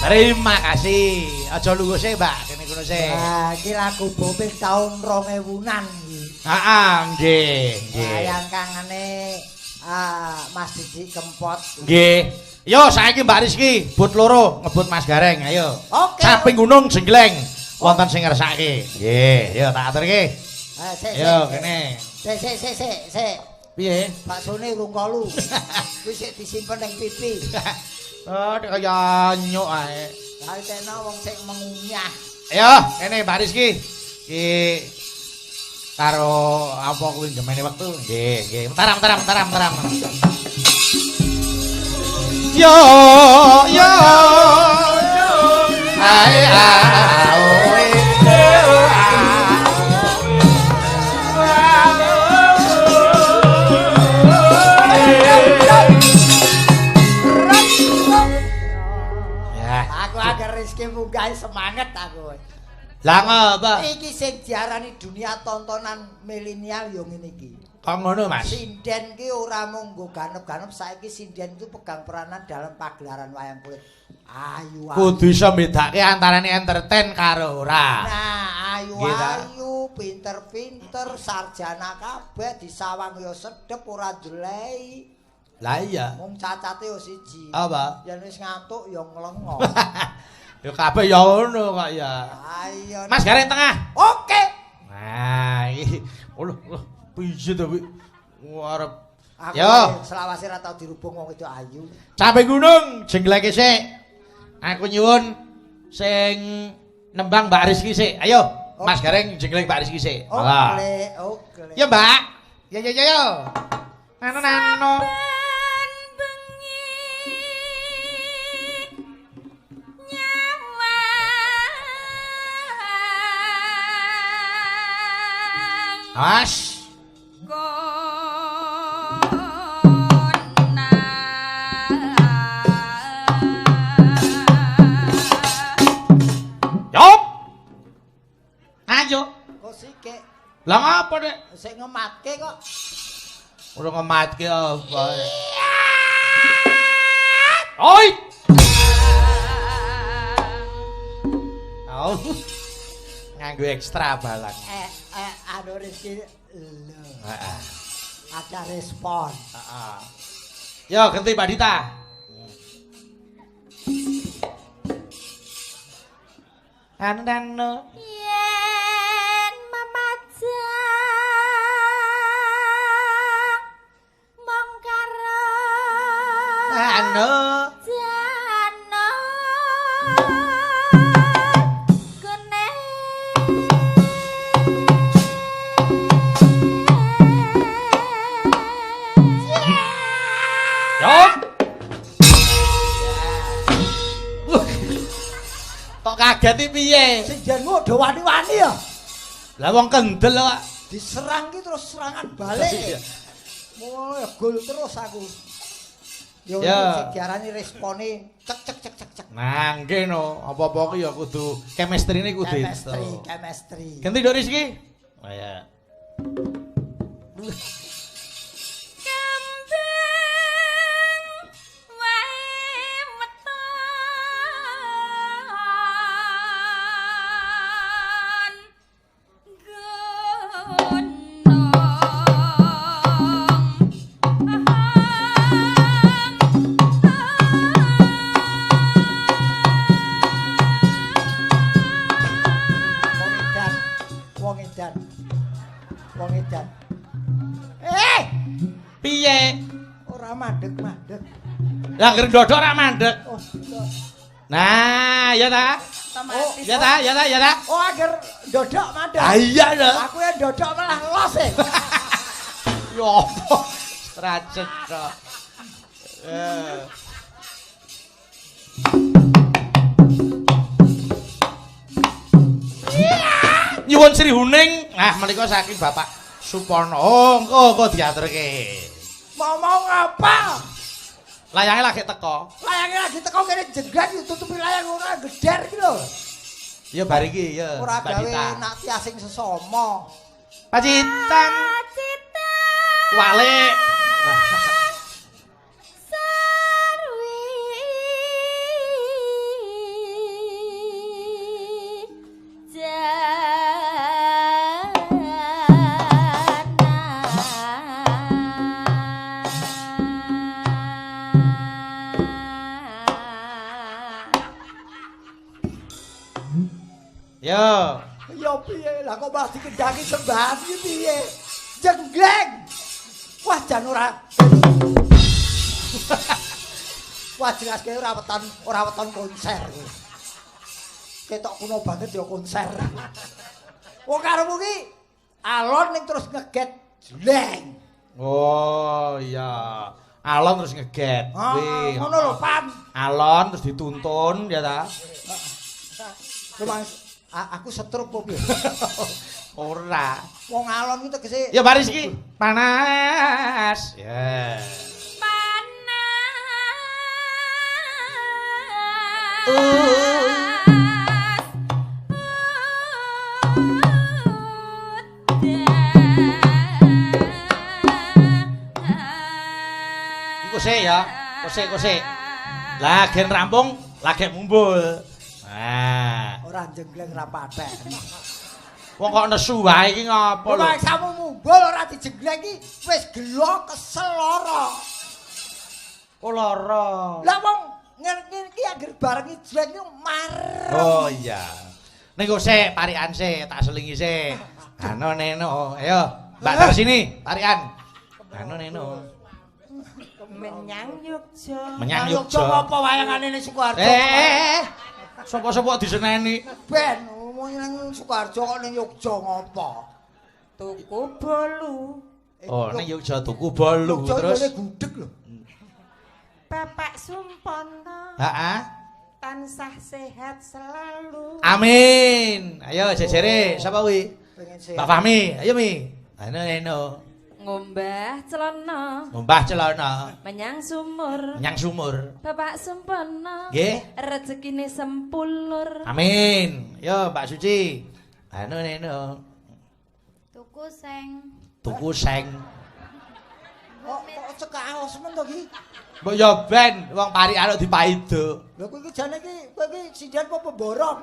Terima kasih. Aja lungguh sik, Mbak. Kene kono sik. Nah, iki lagu Boping tahun 2000-an iki. Heeh, nggih, nggih. Wayang kangane Mas Didi Kempot. Nggih. Yo saiki Mbak Rizky, but loro ngebut Mas Gareng, ayo. Oke. Samping gunung jenggleng wonten sing ngersake. Nggih, yo tak aturke. Sik, Yo sik. kene. Sik, sik, sik, sik, sik. Piye? Baksone urung kolu. Kuwi sik disimpen ning pipi. Oh, nek kaya nyuk ae. Lah tekno wong sik mengunyah. Ayo, kene Mbak Rizky. Iki karo apa kuwi gemene wektu? Nggih, nggih. Mentaram, mentaram, mentaram, mentaram. Yo, yo, yo. Ae, ae, Ya. Aku agar Rizky munggahe semangat aku. Lah ngapa? Iki sing diarani dunia tontonan milenial yo ngene iki. Kok ngono, Mas? Sinden ki ora mung nggo ganep-ganep, saiki sinden itu pegang peranan dalam pagelaran wayang kulit. Ayu ayu. Kudu iso mbedake antarane entertain karo ora. Nah, ayu Nggih ta? ayu, pinter-pinter, sarjana kabeh disawang yo sedep ora ndelei. Lah iya. Mung cacate yo siji. Apa? Yen wis ngantuk yo nglengo. Ya kabeh ya ngono kok ya. Ayo. Mas Gareng tengah. Oke. Nah, iki lho lho piye to kuwi? Arep Aku Yo. selawase ra tau dirubung wong wedok ayu. Cabe gunung jengleke sik. Aku nyuwun sing nembang Mbak Rizky sik. Ayo, Mas Gareng jenglek Mbak Rizky sik. Oke, oke. Ya, Mbak. Ya ya ya yo. Nano nano. Saben bengi nyawang As. Yop. Ayo. Kok sikik Lah ngapa, Dek? sik ngematke kok. Ora ngematke apa. Oi. Au. Nganggo ekstra balang. Anu Rizky lho, Heeh. ada respon. Heeh. Yo ganti Mbak Dita. Anu anu. Yen memajang mong karo Anu. jana gene. Yo. Kok kaget iki piye? Sing jenmu do wani-wani ya. Lah wong kendel kok. Diserang ki terus serangan balik. Iya. Wah, gol terus aku. Yo Ya. sing diarani respone cek cek cek cek cek. Nah, nggih no, apa-apa ki ya kudu chemistry-ne kudu Chemistry, itu. chemistry. Ganti Dok Rizky. Oh ya. Kembang wae meton gunung. Wong edan, wong edan. Wong edan. Eh, Piye? ora mandek-mandek. Lah ngger ndodok ora mandek. Oh, Nah, ya ta? Otomatis. Ya ta, ya ta, ya ta. oh agar ndodok mandek. Ah iya lho. Aku yang ndodok malah los e. Ya apa? Racet kok. Eh. Nyuwun Sri Huning. Nah, menika saking Bapak Supono. Oh, engko engko diaturke. Ngomong apa? Layange lagi teko. Layange lagi teko kene jenggan ditutupi layang ora geder iki lho. Ya bar iki ya. Ora Mbak gawe Dita. nak tiasing sesama. Pacitan Cita walik. sarwi. Yo. Ya piye? Lah kok malah dikendangi sembahan iki piye? Jenggleng. Wah jan ora. Wah jelas kowe ora weton konser kowe. Ketok kuno banget ya konser. Wong karepmu ki alon ning terus ngeget jleng. Oh iya. Alon terus ngeget. Wih, ngono lho, Pan. Alon terus dituntun ya ta. Mas, aku setruk apa piye? Ora. Wong alon ki tegese ya baris iki panas. Ya. Panas. Iku sik ya, kosek-kosek. Lah gen rampung, lagi mumbul. Nah, ora jenggleng ra patek. Wong kok nesu wae iki ngopo lho? Wong samu mumbul ora dijengleng iki wis gelo kesel lara. Oh lara. Lah wong ngene iki anggere bareng jleng iki marem. Oh iya. Ning kok sik parikan sik, tak selingi sik. Anu neno, ayo Mbak Darsini, parikan. Anu neno. Menyang Yogya. Menyang Yogya. Apa wayangane ning Sukoharjo? Sapa-sapa diseneni? Ben, ngomong ning Sukoharjo kok ning Yogya ngopo? Tuku bolu. Oh, ning Yogya tuku bolu terus. Yogya gudeg lho. Bapak Sumpono. Heeh. Tansah sehat selalu. Amin. Ayo jejere, sapa kuwi? Pengen sehat. Mbak Fahmi, ayo Mi. Anu eno. Ngombah celana. Ngombah celana. Menyang sumur. Menyang sumur. Bapak Sumpono. Nggih. Rezekine sempulur. Amin. Yo Mbak Suci. Anu neno. Tuku seng. Tuku seng. Kok cekak men to iki? Mbok yo ben wong parikan kok dipaido. Lha kowe iki jane iki kowe iki sinden apa pemborong?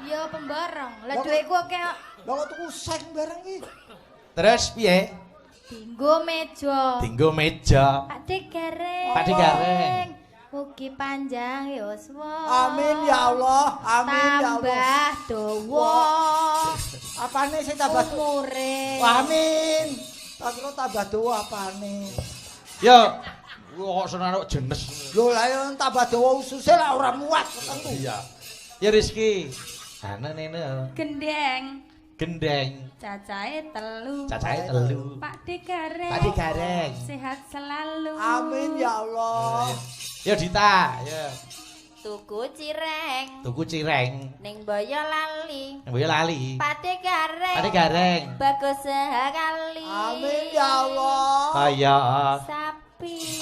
Iya pemborong. Lah dhuwitku akeh kok. Lah kok tuku seng bareng iki? Terus piye? Dinggo meja. Dinggo meja. Pak De Gareng. Pak De Gareng. Mugi panjang yuswa. Amin ya Allah. Amin ya Allah. Tambah dawa. Apane sing tambah umure? Amin. Tak kira tambah dawa apane? Yo, kok seneng kok jenes. Lho lah yo tambah dawa ususe lah ora muat tentu. Iya. Ya Rizky. Ana nene. Gendeng. Gendeng. Cacahe telu. Cacahe telu. Pak De Gareng. Pak De Gareng. Sehat selalu. Amin ya Allah. Ya Dita, ya. Tuku cireng. Tuku cireng. Ning Boyolali. Ning Boyolali. Pak De Gareng. Pak De Gareng. Bagus sekali. Amin ya Allah. Kaya sapi.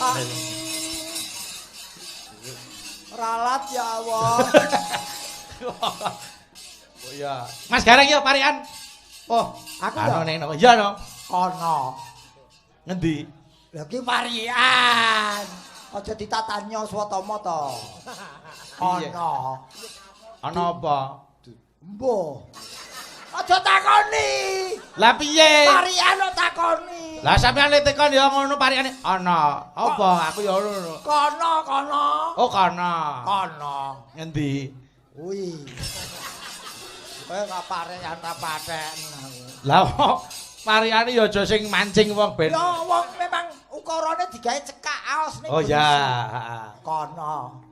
Ralat ya Allah. Oh iya. Mas Gareng yo parikan. Oh, aku ya. Anu iya no. Kono. Ngendi? Lha ki parikan. Aja ditatanya swatama to. Kono. Ana apa? Mbuh. Aja takoni. Lah piye? Parikan kok takoni. Lah sampean le tekon ya ngono parikane. Ana. Apa? Aku ya ngono. Kono, kono. Oh, kono. Kono. Ngendi? Kuwi. Kowe ora parikan ra patheken aku. Lah kok parikane ya aja sing mancing wong ben. Ya wong memang ukarane digawe cekak aos ning. Oh ya, heeh. Kono.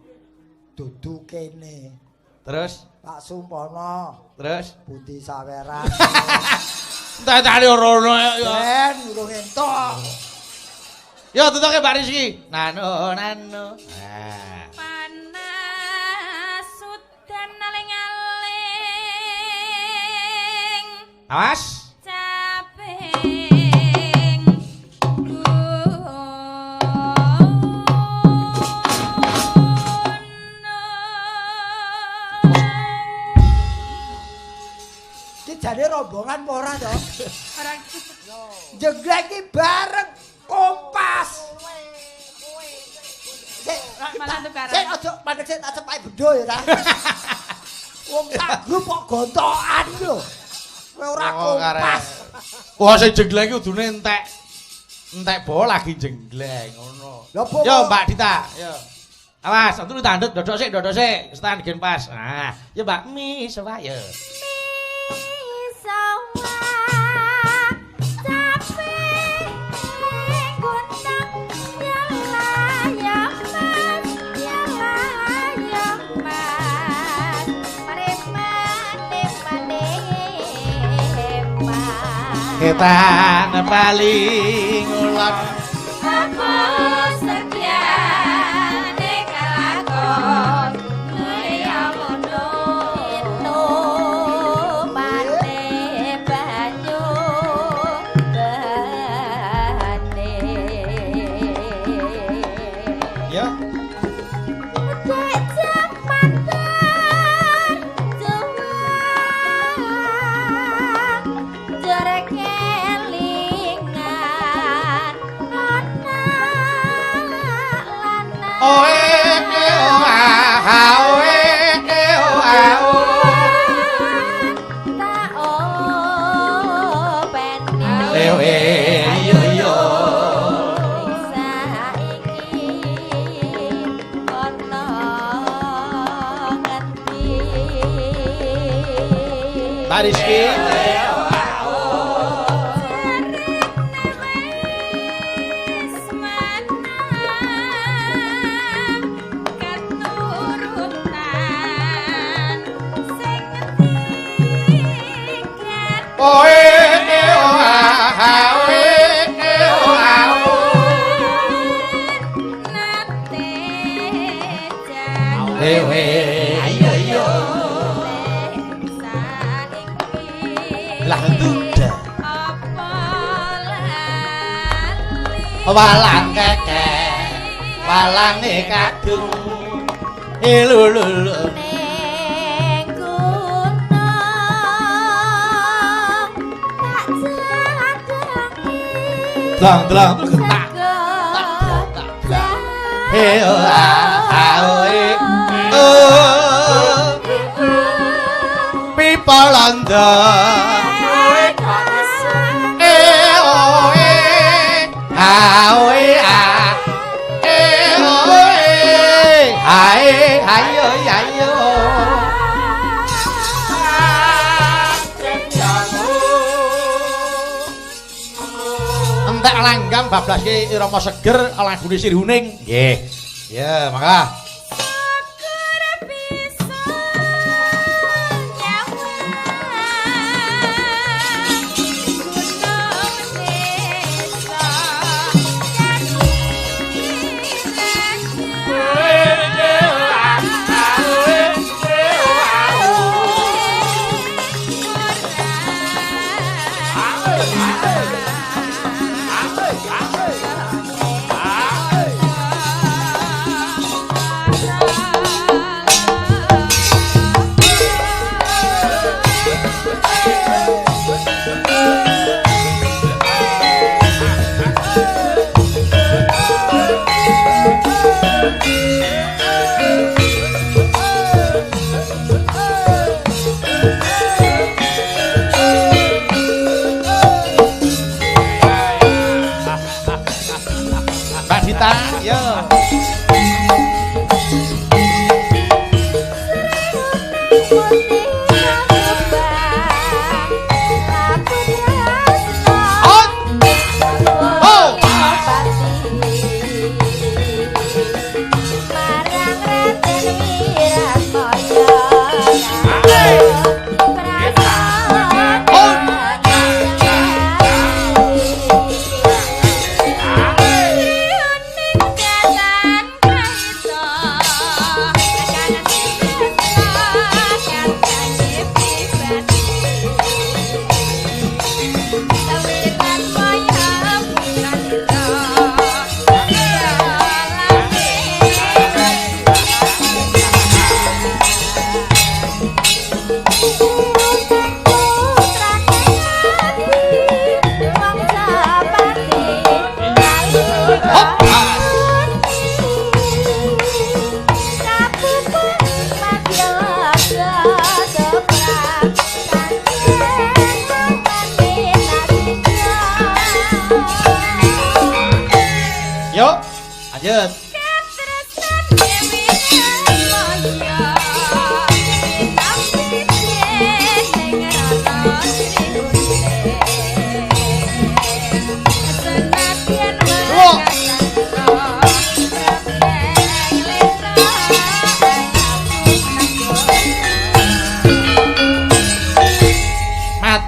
Dudu kene. Terus Pak Sumpono. Terus pundi saweran. Entek-enteke ora ono ya. Ben urung entuk. Ya tutuke Mbak Rizky. Nano nano. Nah. Panas udan aling-aling. Awas. Caping. Iki jane rombongan apa ora to? Ora. Jeglek iki bareng kompas. Sik, malah tukaran. Sik aja mandek sik tak cepake bendo ya ta. Wong sak grup kok gontokan lho. Kowe ora kompas. Wah sing jengleng iki kudune entek. Entek bawa lagi jengleng ngono. Yo Mbak Dita, yo. Awas, turu tandut dodok sik, dodok sik. Stand gen pas. Nah, yo Mbak Mi sewa yo. Mi Ketan bali ngulon apa setyane kalakon kaya ngono pate banyu bane ya. Rizky. Walang keke, walange kadung, elululu. Ning gunung tak jadangi. Dlang dlang tak tak tak. He o a a o e o. Pipa londo. Entek langgam bablas ki irama seger lagune Sirhuning. Nggih. Ya, mangga. Jalan.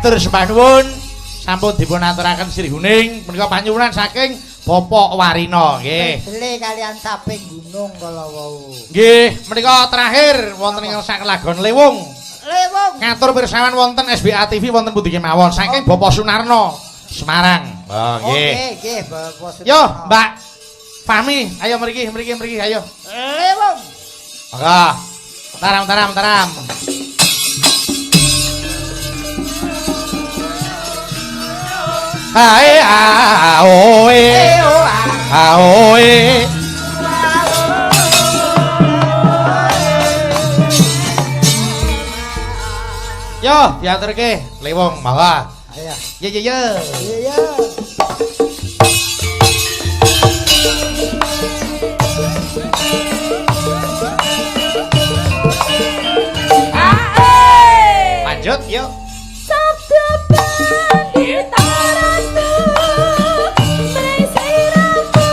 Matur sembah nuwun. Sampun dipun aturaken Sri Huning menika panyuwunan saking Bapak Warino nggih. Bedele kalian saping gunung kala wau. Nggih, menika terakhir wonten ing saklagon Lewung. Lewung. Ngatur pirsawan wonten SBA TV wonten pundi kemawon saking Bapak Sunarno Semarang. Oh nggih. Nggih, nggih Bapak Sunarno. Yo, Mbak Fahmi, ayo mriki mriki mriki ayo. Lewung. Monggo. Taram taram taram. Ae a o e a o e. Yo, diaturke Lewung monggo. Ayo. Ye ye ye. Ye ye. Lanjut yuk. Sabda Pandita Ratu mresiratu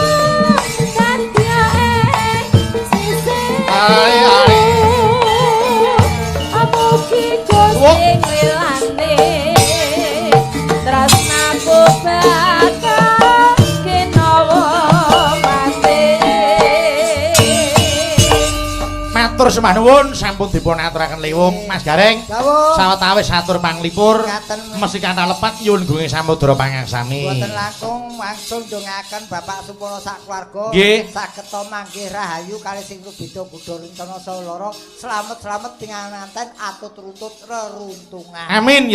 kadya ing sisih. Ae ae. Amugi sing lilane tresnaku bakal kinawa mate. Matur sembah nuwun sampun dipun aturaken Lewung Mas Gareng. Dawuh. Sawetawis atur panglipur Ngaten. mesti kathah lepat nyuwun gunging samudra pangaksami. Boten langkung wangsul ndongaaken Bapak Supono sak keluarga saged manggih rahayu kalih sing rubeda kudha rencana saha lara slamet-slamet tinganten atut-rutut reruntungan. Amin ya.